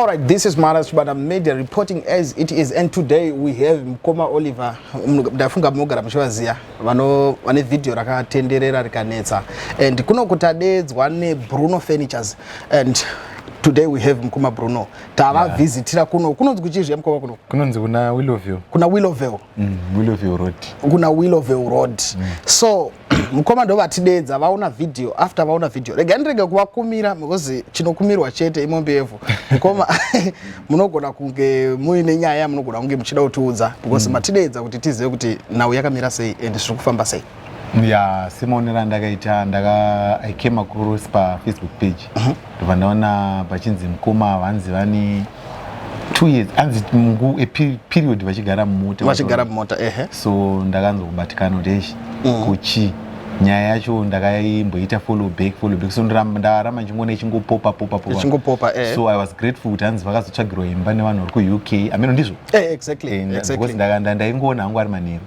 All right, this is Maras Chibanda Media reporting as it is, and today we have Mkoma Oliver. Ndafunga munogara muchivaziva vano vane video rakatenderera rikanetsa, and kuno kutadedzwa neBruno Furnitures, and today we have Mkoma Bruno. Tavavhizitira kuno. Kunonzi kuchizviya, Mkoma, kuno? Kunonzi kuna Willowville. Kuna Willowville. Willowville Road. Kuna Willowville Road. So mukoma ndo vatidedza vaona video. After vaona video, rega ndirege kuvakumira because chinokumirwa chete imombe yevhu. Mukoma, munogona kunge muine nyaya, munogona kunge muchida kutiudza because matidedza kuti tizive kuti nhau yakamira sei and zviri kufamba sei. Ya, semaonero andakaita, ndaka I came across paFacebook page, ndobva ndaona pachinzi mukoma vanzi vane 2 years, anzi period vachigara mumota. Vachigara mumota, ehe. So ndakanzwa kubatikana kuti eish, kuchi nyaya yacho ndakaimboita follow back, follow back, so ndaramba ndichingoona ichingopopa popa popa. Ichingopopa, eh. So I was grateful kuti hanzi vakazotsvagirwa imba nevanhu vari kuUK, ameno ndizvo. Exactly. Because ndaingoona hangu ari manheru,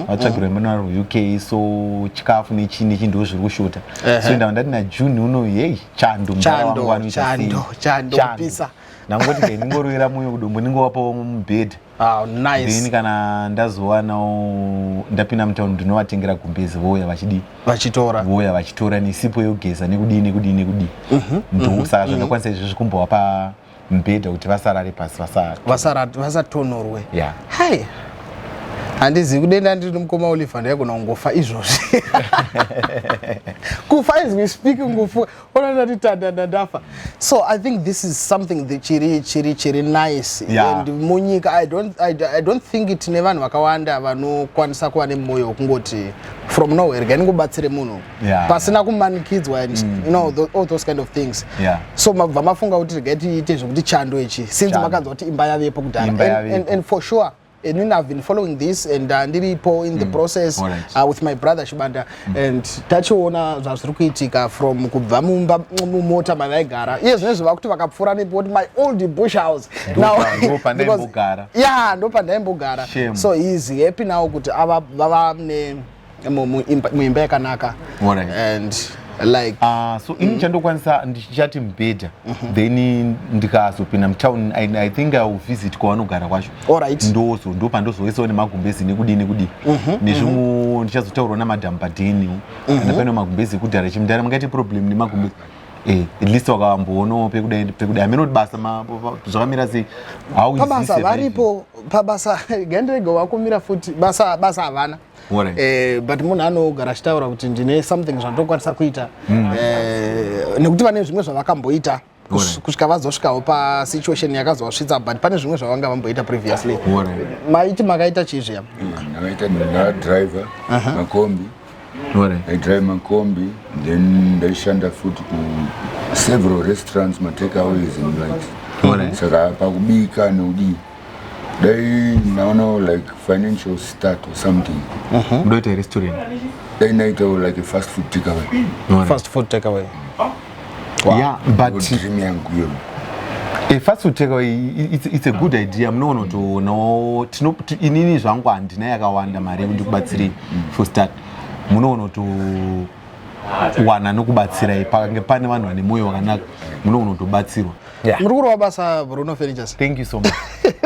vatsvagirwa imba nevanhu kuUK, so chikafu nechi nechi ndo zviri kushota. So ndava ndati naJune uno, hei, chando, mudhara Chando, wangu anoita sei? Chando, chando, kupisa. Ndangoti kai ndingorovera mwoyo kudombo, ndingovapawo mubhedha. Oh, nice. Then kana ndazowanawo ndapinda mutauni, ndinovatengera gumbezi, vouya vachidii? Vachitora. Vouya vachitora nesipo yogeza, nekudii, nekudii, nekudii. Ndo saka zvandakwanisa izvozvi kumbovapa mubhedha kuti vasarare pasi, vasatonhorwe. Ya. Hai, handizivi kudenda ndiri mukoma Oliver, ndaigona kungofa izvozvi, kufa as we speak, ngofa onandati tandanda ndafa. So I think this is something that chiri nice. And munyika I don't think tine vanhu vakawanda vanokwanisa kuva nemwoyo wekungoti from nowhere, regai ndingobatsire munhu pasina kumanikidzwa and all those kind of things. So mabva mafunga kuti regai tiite zvekuti chando ichi, since Chando. makanzwa kuti imba yavepo kudhara. Imba yavepo. And for sure inini I've been following this and ndiripo in the process with my brother Shibanda, and tachiona zvazviri kuitika from kubva mumba mumota mavaigara. Iye zvinezvi vakuti vakapfuura nepo kuti, "My old bush house." Ndo pandaimbogara. Ya, ndo pandaimbogara. Shame. So he is happy now kuti ava vava ne muimba yakanaka. And like So ini chandokwanisa ndichati mubhedha, then ndikazopinda mutown, I think I will visit kwavanogara kwacho. Ndozo ndo pandozoisawo nemagumbezi, nekudii, nekudii, nezvimwe ndichazotaurawo namadhamu padheni kana paine magumbezi ekudhara. Chimudhara, mungaite problem nemagumbezi, at least wakamboonawo pekudai pekudai. Hameno kuti basa zvakamira sei. How is this Pabasa a varipo pabasa, gandirege vakumira futi basa. Basa havana. But munhu anogara achitaura kuti ndine something zvandinokwanisa kuita, nekuti vane zvimwe zvavakamboita kusvika vazosvikawo pasituation yakazovasvitsa, but pane zvimwe zvavanga vamboita previously. Maiti makaita chii zviya? Ndakaita, ndadriver makombi. Ndaidrive makombi, then ndaishanda futi ku several restaurants, matakeaways and like. Saka pakubika nekudii, dai ndaonawo like financial start or something. Mudoita restaurant? Dai ndaitawo like a fast food takeaway. Fast food takeaway. Yeah, but dream yangu iyoyo. A fast food takeaway, it's a good idea. Munoona kutoonawo inini zvangu handina yakawanda mari yekuti ndikubatsirei. For start, munoona kutowana nokubatsirai pakange pane vanhu vane mwoyo wakanaka, munoona kutobatsirwa. Yeah. Muri kurova basa, Bruno Furnitures. Thank you so much,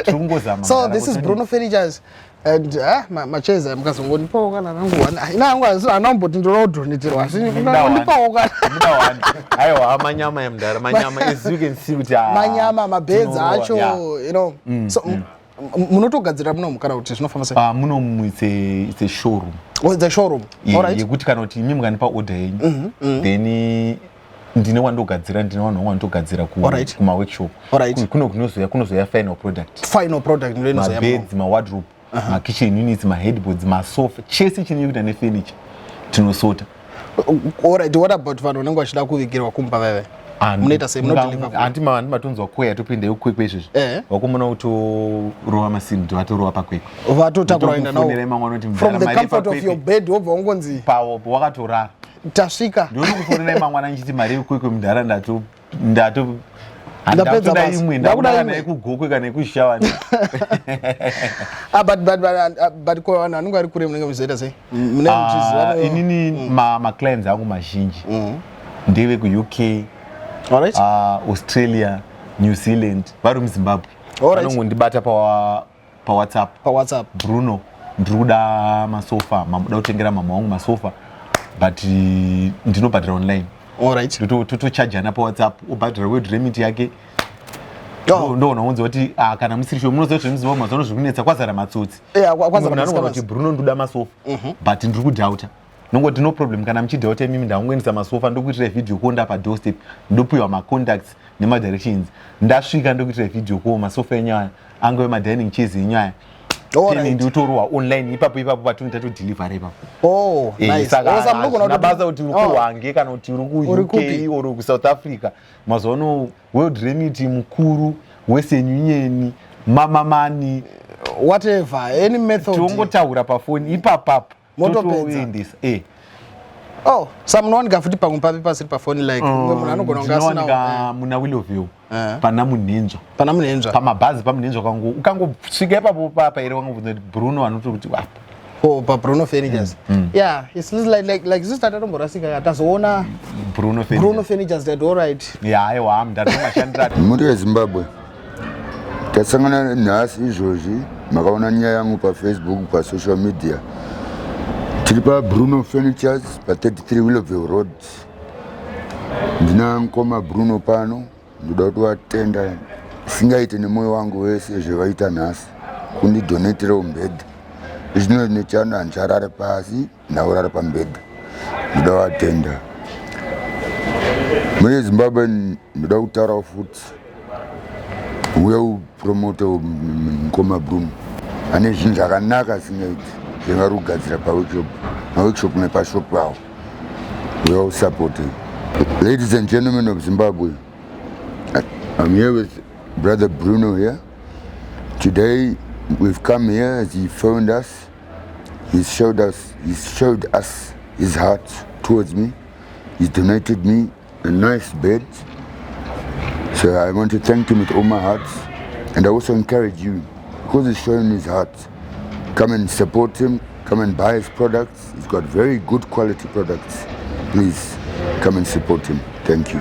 tiri kungozama. So this is Bruno Furnitures and macheza mukazongondipawo kana rangu one, ina hangu hanamboti ndinoda kudhoneterwa, asi ndipawo kana. Aiwa, manyama emudhara, manyama, as you can see kuti manyama, mabhedzi tinorova, acho. So munotogadzira munomu kana kuti zvinofamba sei? Ah, munomu it's a showroom. Oh, it's a showroom. Yekuti kana kuti imi mukandipa order yenyu, then ndine wandogadzira, ndine vanhu vangu vandogadzira kumaworkshop. Kuno kunozoya final product. Final product ndo inozoya munomu. Mabeds, mawardrobe, makitchen units, maheadboards, masofa, chese chine kuita nefurniture tinosota. Alright, what about vanhu vanenge vachida kuvigirwa kumba veve? Munoita sei? Munodeliver? Handi matonzwa kweya topinda yokwekwe izvezvi. Wakomana kutorova masini kuti vatorova paKwekwe. Vatotakura kuenda nawo. Ndokufonera mangwana kuti From mudhara, the mari comfort of yepaKwekwe. your bed wobva ungonzi Pawo wakatorara. Tasvika. Ndinokufonera mangwana nchiti mari yeKwekwe, mudhara, ndato Ndapedza ndakuda basa. imwe. Ndakuda Ndakuda kana imwe. yekuGokwe kana yekuShavani. Ah, but ko vanhu vanenge vari kure, munenge muchizoita sei? Munenge muchiziva Inini maclients angu mazhinji ndeve kuUK, Australia. New Zealand, vari muZimbabwe, vanongondibata paWhatsApp. PaWhatsApp. "Bruno, ndiri kuda masofa, mamuda kutengera mama wangu masofa, but ndinobhadhara online." Totochajana paWhatsApp, obhadhara World Remit yake. Ndoona unzi kuti, "Ah, kana musiri sure." Munoziva kuti zvemuZimbabwe mazuva ano zviri kunetsa, kwazara matsotsi. Kwazara. Munhu anogona Mascammers. kuti, "Bruno, ndoda masofa, but ndiri kudoubta." Nongoti, "No problem, kana muchidoubta imimi, ndangoendesa masofa, ndokuitirai video call ndapadoorstep, ndopiwa macontacts nemadirections, ndasvika ndokuitirai video call masofa enyu aya, angave madining chairs enyu aya." Then ndotorohwa online ipapo ipapo, patinoti tatodeliver ipapo. Oh, nice. Saka Oh, saka munogona hazvina basa kuti uri kuHwange kana kuti uri Uri kuUK kupi? or kuSouth Africa. Mazuva ano World Remit mukuru, Western Union, mamamani, Whatever, any method. Tiongotaura pafoni ipapapo. Motopedza. Totoendesa. Oh, sa munowanika futi pamwe papi pasiri pafoni? Like umwe munhu anogona kunge asina. Ndinowanika muna Willowvale, pana Munhenzva. Pana Munhenzva. Pamabhazi paMunhenzva, ukangosvika ipapo papaire, wangobvunza kuti Bruno, anoti kuti apa. Oh, paBruno Furnitures. Yeah, it's like isusu tatatomborasika, tazoona Bruno. Bruno Furnitures, that all right. Ya, aiwa, ndatomashandira. Mhuri yeZimbabwe, tasangana nhasi izvozvi. Makaona nyaya yangu paFacebook, pasocial media. Tiri paBruno Furnitures pa33 Willowvale Road. Ndina mukoma Bruno pano. Ndoda kuti vatenda singaite nemwoyo wangu wese zvevaita nhasi, kundidonatirawo mubhedha. Izvino nechando handicharare pasi, ndaurara pamubhedha. Ndoda vatenda, mhuri yeZimbabwe. Ndoda kutaurawo futi, uye upromote mukoma Bruno, ane zvinhu zvakanaka singaiti zvevari kugadzira paworkshop, maworkshop nepashop avo. Uya usupporte. Ladies and gentlemen of Zimbabwe, I'm here with Brother Bruno here today. We've come here as he phoned us. He showed us his heart towards me. He's donated me a nice bed. So I want to thank him with all my heart. And I also encourage you, because he's showing his heart, come and support him, come and buy his products. He's got very good quality products. Please come and support him. Thank you.